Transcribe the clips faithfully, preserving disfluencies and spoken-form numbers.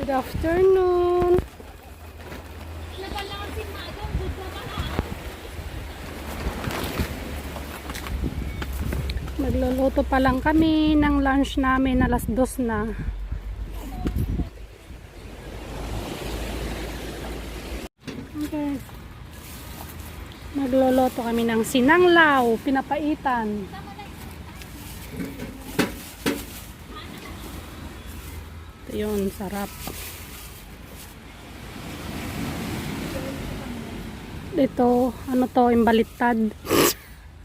Good afternoon. Nagluluto pa lang kami ng lunch namin, alas dos na. Okay. Magluluto kami ng sinanglaw, pinapaitan. Ito yun, sarap. Ito, ano to, imbaliktad.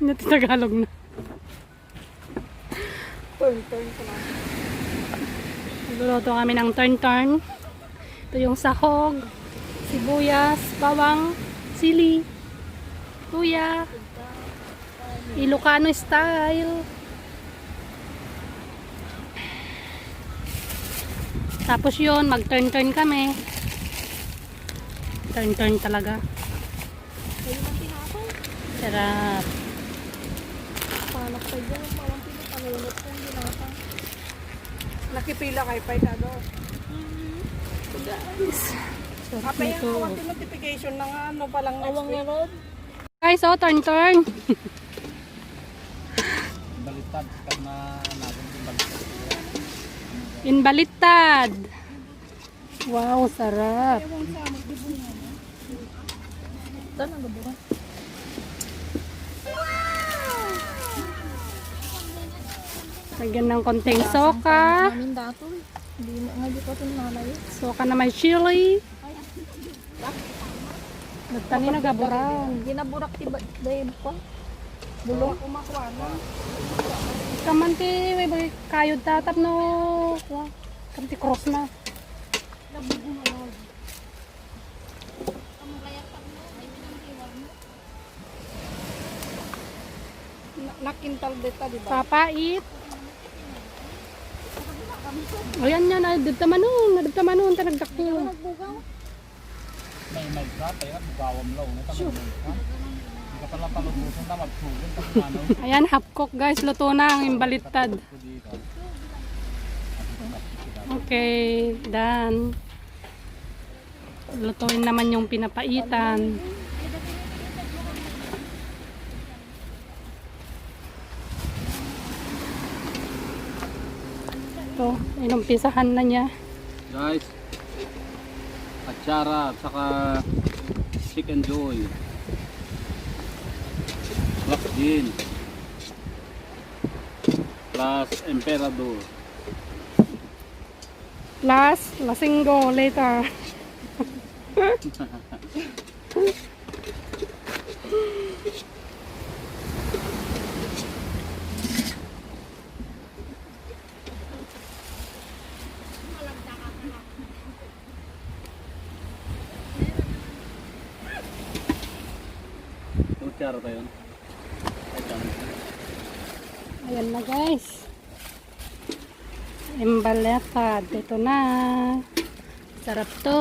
Ano to, Tagalog na? Turn, turn ko lang. Nagluluto kami ng turn-turn. Ito yung sahog, sibuyas, bawang, sili, luya. Ilocano style. Tapos yun, mag-turn-turn kami. Turn-turn talaga. Sarap. Panak pa dyan, parang pinapanunot kong binata. Nakipila kay Pai Tado. Guys, sarap nito. Notification na nga, ano, palang next week. Guys, oh, turn, turn. Baliktad, sikat na natin, baliktad. Inbaliktad. Wow, sarap. Ito na, gabura. Lagyan ng konting soka. Namin dato eh. Hindi na nga di pa ito nalayo. Soka na may chili. Nagtani na gaburan. Ginaburak ti ba-, dayeg ko. Bulong. Kaman ti, may bagay kayod tatap no. Kam ti cross na. Na-, nakintal deta, di ba? Papait. Ayan yan, ay, dagta manon, dagta manon, ta nagdakkel. May, may ka, kaya bugawam law, no? Kami may ka. Hindi ka pala palubusan na, magsulit, ano? Ayan, half cook, guys, luto na ang imbaliktad. Okay, done. Lutuin naman yung pinapaitan. Ito, inumpisahan na niya. Guys, atsara at saka chicken joy. Black bean. Plus emperador. Plus, lasinggo later. Kutsara pa yun. Ayan na, guys. Imbaliktad. Ito na. Sarap to.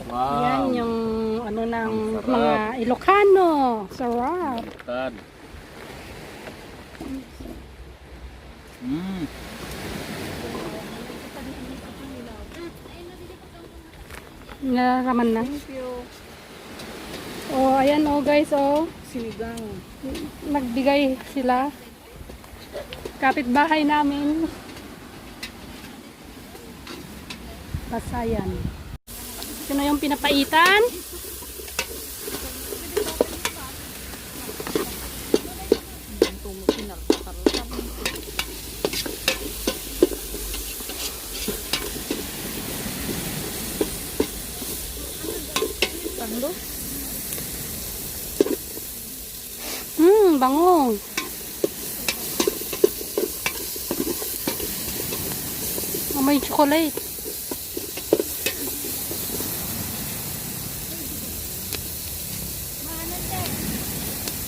Wow. Yan yung ano ng mga Ilocano. Sarap. Baliktad. Mm. Nararaman na. Thank you. Oh, ayan, oh, guys, oh. Sinigang. Nagbigay sila. Kapitbahay namin. Pasayan. Ito na yung pinapaitan. Tanglo. Hmm, bango. Amoy chocolate.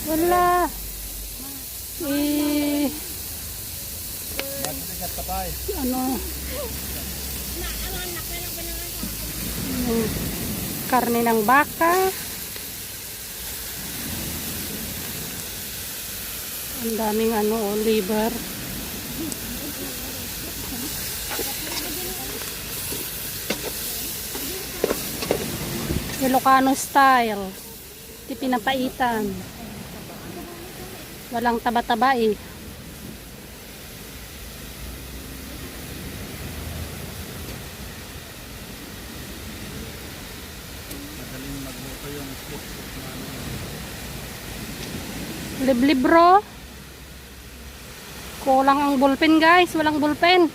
Wala. Eh, ano? Yung karne ng baka. Ang daming ano, oh, liver. Ilocano style. Ti pinapaitan. Walang taba-taba eh. Madaling magluto yung sweet potato. Liblib, bro. Kulang ang ballpen, guys. Walang ballpen.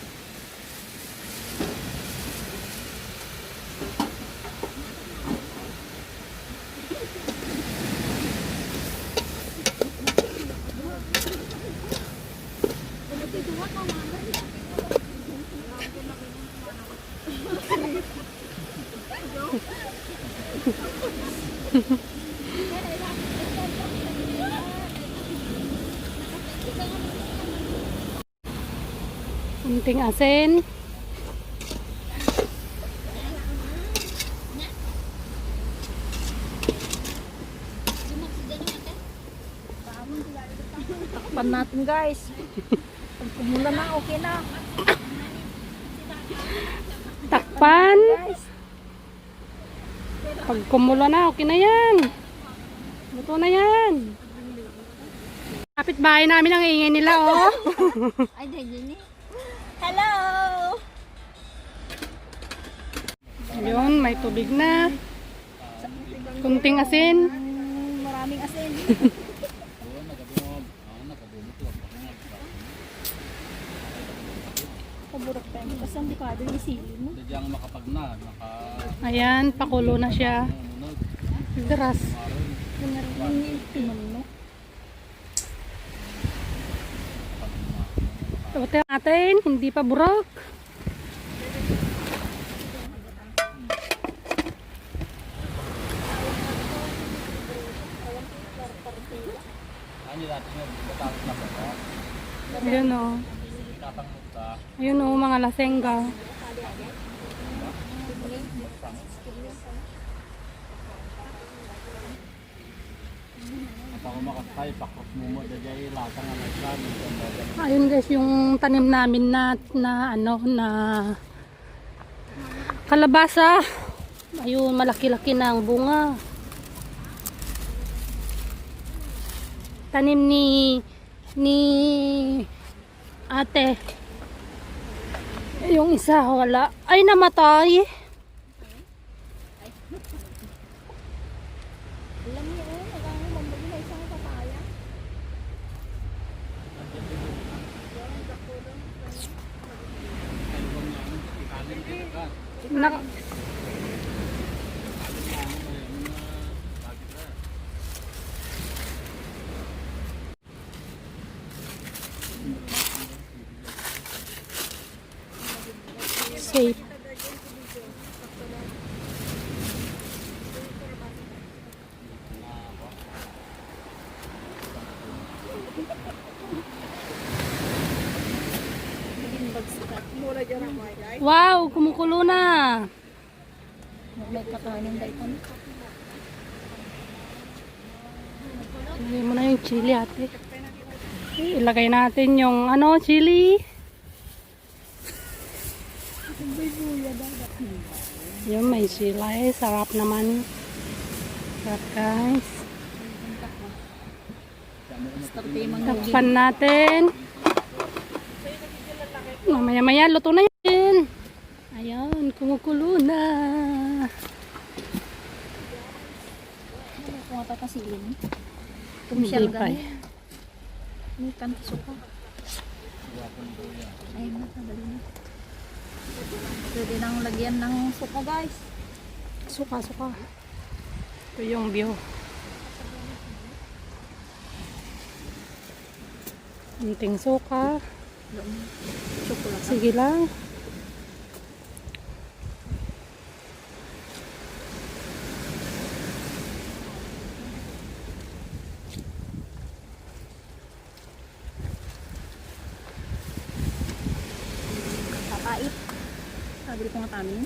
Kunting asin. Takpan natin, guys. Pag kumulo na, okay na. Takpan. Guys. Pag kumulo na, okay na yan. Luto na yan. Kapit bahay namin ang ingay nila, oh. Ay, dahil yun eh. Hello! Ayun, may tubig na. Kunting asin. Mm, maraming asin. Paburok tayo. Basta ang delikado yung sili mo. Ayan, pakulo na siya. Deras. Yung nga rin, yung tinunok. Ito natin, hindi pa burok. Ayun o. Ayun o, mga lasengga. Ayun guys, yung tanim namin na, na ano, na kalabasa. Ayun, malaki-laki na ang bunga. Tanim ni, ni ate. Yung isa, wala. Ay, namatay. Alam niyo, oh, nagkakaroon na isang papaya. Nak- Safe. Wow, kumukulo na. May kakanin ba ito? Lagay mo na yung chili, ate. Ilagay natin yung, ano, chili. Yun, may sili. Sarap naman. Sarap, guys. Takpan natin. Mamaya-maya, luto na yan. Ayan, kumukulo na. Ano kung mapapasiling? Hindi pa eh. May kanto suka. Ay, madali na. Pwede nang lagyan ng suka, guys. Suka, suka. Ito yung view. Kunting suka. Chocolate. Sige lang. Papait. Sabi ko nga tamin.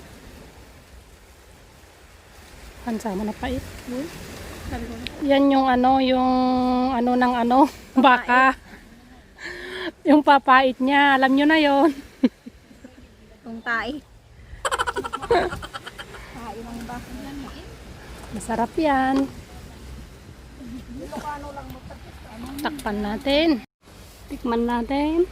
Hansa mo na pait. Hmm? Sabi ko na. Yan yung ano, yung ano ng ano, baka. Yung papait niya, alam nyo na yon. Kung tae. Tae ng baka. Masarap yan. Takpan natin. Tikman natin.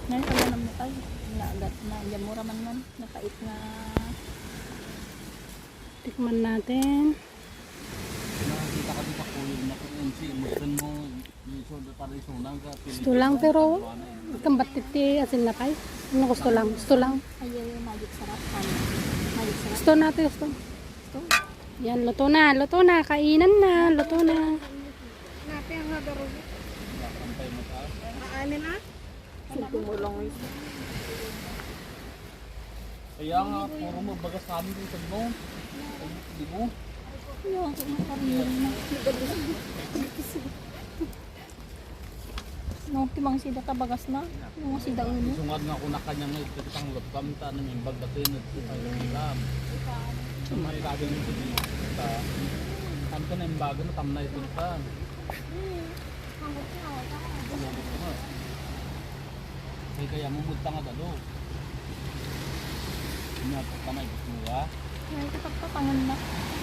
Nay, ano naman tayo? Naagat na. Diyan mura man man. Napait na. Tikman natin. Nakita ka dito, kuya, na kung unsi, musten mo, yung soda para yung sunang ka, gusto lang, pero kambat ti asin na pay. Ano gusto lang? Gusto lang. Ay, ay, ay, Magic Sarap. Ano? Magic Sarap. Gusto natin, gusto. Gusto. Yan, luto na, luto na, kainan na, luto na. Natin ang nadarog. Ang ano na? Sugpo mo lang isa. Kaya nga, puro mo bagas sa amin dito, no? Di mo? Ayaw, ako na kami. No, timang sida ta bagas na. No, sida uno. Sungad nga ako na kanya nga ito, kitang lupam, ta, ano, yung bagdati na ito, tayo lang. May lagi mo ito, ta. Tanto na yung bago, matamnay ito, ta. Ay, kaya mo magtanga dalo. Inya, pagtanay, gusto mo ya? Ay, kapagpapangan na.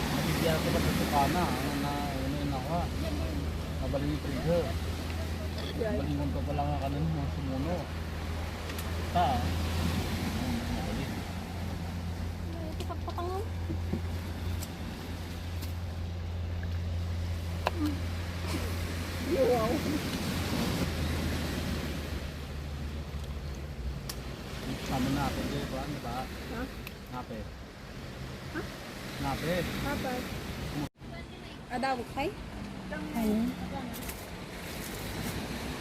Mabibigyan ko ba sa tukana? Ano na, ano yun ako, ha? Mabaling yung trigger. Yan. Balingon ka pala nga kanan mo, sumuno. Ta, ano, mabalik. Ay, kapagpapangan. Wow. Sama na ako, di ba? Ano ba? Ha? Nape. Ha? Nape. Papa. Adawag kay? Ano?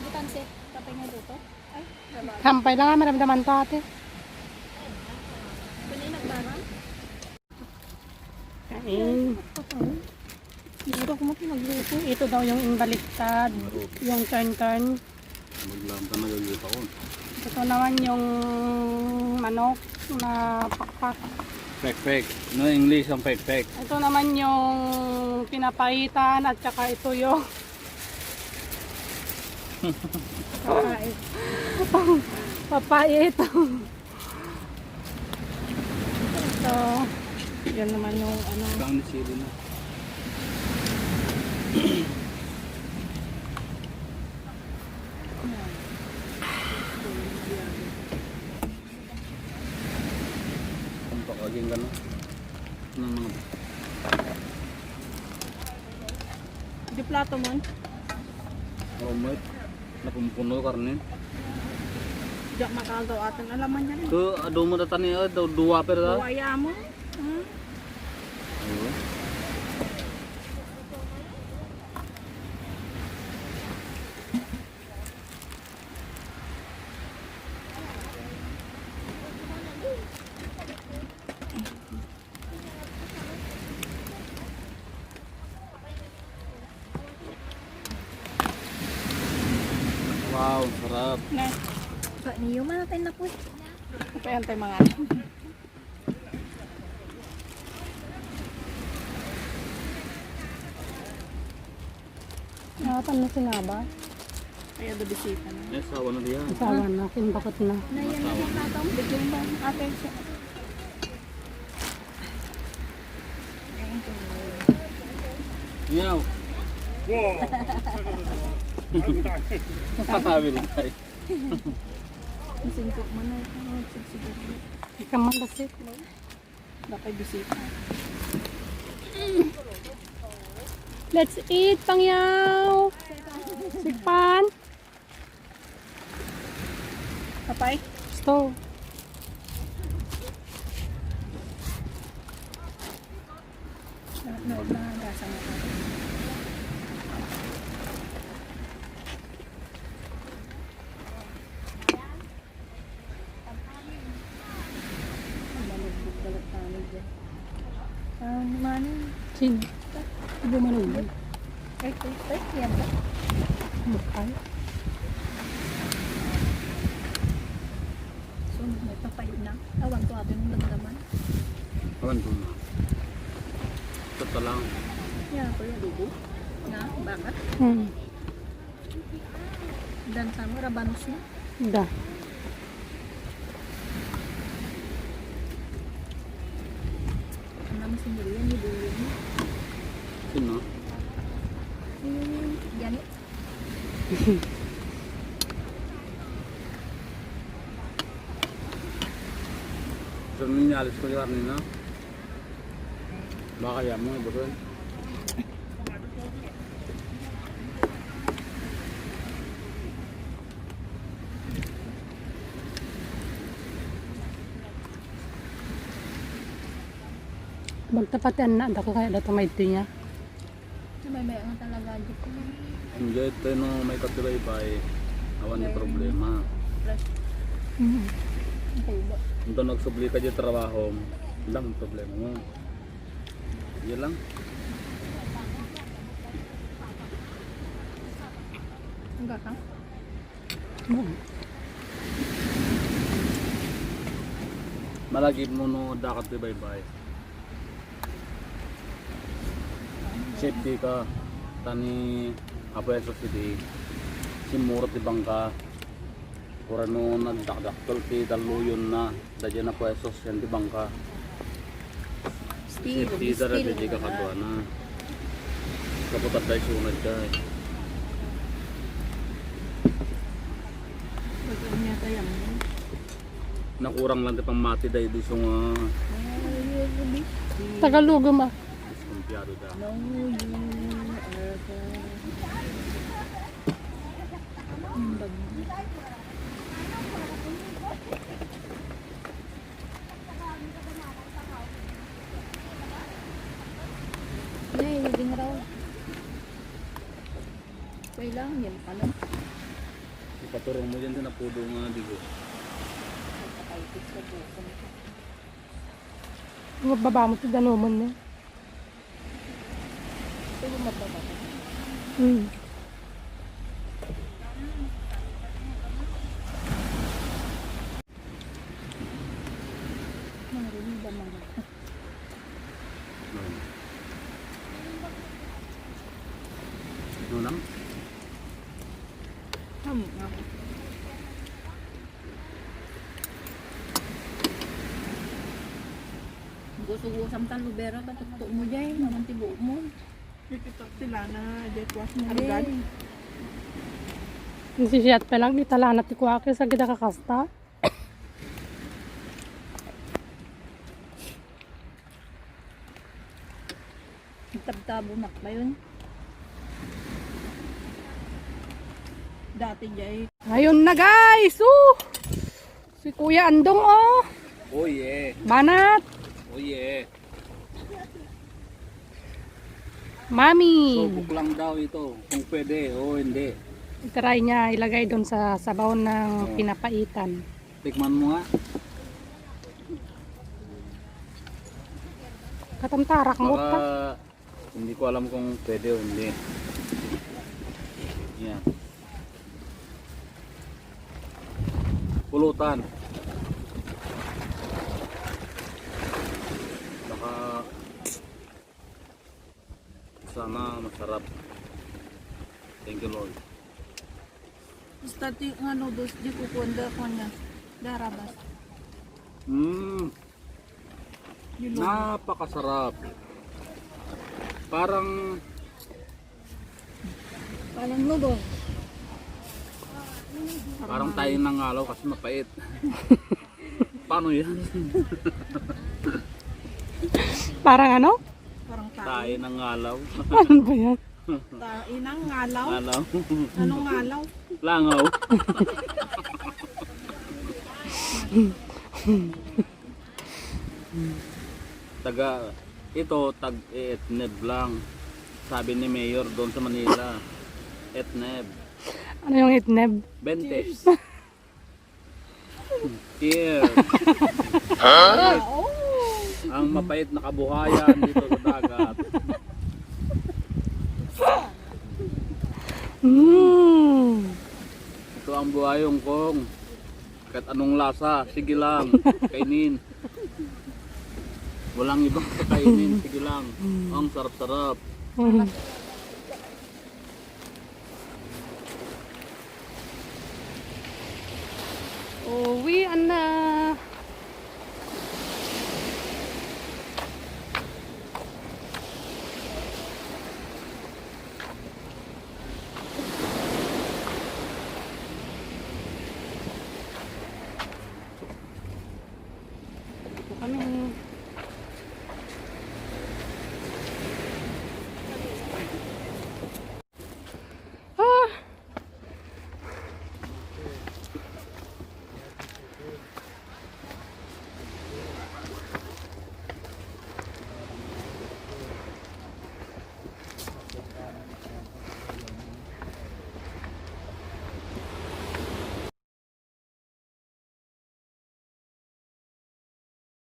Butanse. Kapay nga dito. Ay, salamat. Kampay lang, ah, maramdaman to, ate. Pwede nagbarang? Kain. Siguro kung magluto. Ito daw yung imbaliktad, yung turn-turn. Maglanta na gagawin taon. Ito naman yung manok na pakpak. Pekpek. No English ang pekpek. Ito naman yung pinapaitan at saka ito yung papait. Papait. So, yan naman yung ano. Bang ni sili na. Ang pakaging ka na. Ng mga Di plato mo. Oh, may napumpuno karne. Diyak makagaw atin. Alam man yan. Ko, adu mo datani, eh, daw dua per da. Buwaya mo. Hmm? Ayun. Wow, sarap. Na. Ba, niyo man natin na po eh. Apa yan tayo mga Nakatan na sinaba. Ay, ada bisita na. Ay, asawa na diyan. Asawa na, kimbakot na. Nayan na din natang bigyan ba? Ate siya. Yaw. Wow. Sabi rin tayo. Ang singkot man na ito. Sigsiguro. Ikaw man, that's it. Bakay bisita. Let's eat, Pangyaw! Sikpan! Papay? Gusto. Na, na, na, gasa mo. Manugbog balik tayo dyan. Ah, mani. Sino? Ibu manugbog. Ay, ay, ay, yan ba? Mukay. So, may papay na. Awan ko atin ng damdaman. Awan ko na. Ito lang. Yan, kuya, dugo. Na, bakit? Hmm. Dan sa mo, rabanos mo? Da. Ang naman si Miriam, ni Dulin. Sino? Si Janet. Saan yung alis ko yung kanina? Baka yan mo, ibusin. Magtapatian na, dako kaya dato may niya. Sumaybay ang talaga, di ko. Hindi, ito no, may katibaybay. Awan ni problema. Plus, Mm. Ang kaiba. Ito nagsubli ka di trabaho, ang problema mo. Yan lang. Ang gatang? Mm. Malagip mo no, dakat ti baybay. Safety ka. Tani, apo yan sa city. Simurot ti bangka. Kurano nagdakdakkel ti dalluyon na. Dagiti napwesos yan ti bangka. Safety da, dagiti kakaduana. Kapatad da isunod da. Pag-anya tayo mo. Nakurang lang ti pammati da, idiso nga. Tagalog, ma. Diskumpiyado da. No, you are the... Ang bagay. Nay, ding raw. Kailangan yan pala. Ipaturong mo dyan sa napudo nga digo. Nakaitis sa buko nito. Ang baba mo, ti danuman na. Ito yung mababa. Hmm. Narinig ba mga? Ano lang? Tama nga. Gusto-gusto ang talubera, katuktok mo dyan, naman ti buhok mo. Kikita sila na, dyan kuwas mo Aray. Agad. Ang sisiyat pa lang, di talana ti kuwakis, agad kakasta. Tabtabo nak ba yun? Dati jay. Ayun na, guys! Uh! Si Kuya Andong, oh! Oh, yeah. Banat! Oh, yeah. Mami! Subok lang daw ito, kung pwede o hindi. I-try niya, ilagay doon sa sabaw ng Oo. pinapaitan. Tikman mo nga. Katamtarak mo Baka pa. Hindi ko alam kung pwede o hindi. Yan. Pulutan. Baka sana masarap. Thank you, Lord. Basta ti nga noodles, di ko kuwan da kanya. Darabas. Mm. Yun lang. Napakasarap. Parang Parang noodles. Parang tayo ng ngalaw kasi mapait. Paano yan? Parang ano? Parang tayo. Tayo ng ngalaw. Ano ba yan? Tayo ng ngalaw? Ngalaw. Anong ngalaw? Langaw. Taga, ito, tag-etneb lang. Sabi ni Mayor doon sa Manila, etneb. Ano yung etneb? Bentes. Cheers. Cheers. Ang mapait na kabuhayan dito sa dagat. Mm. Ito ang buhayon kong kahit anong lasa, sige lang, kainin. Walang ibang kakainin, sige lang. Mm. Ang sarap-sarap. Mm. Uwi na. Kami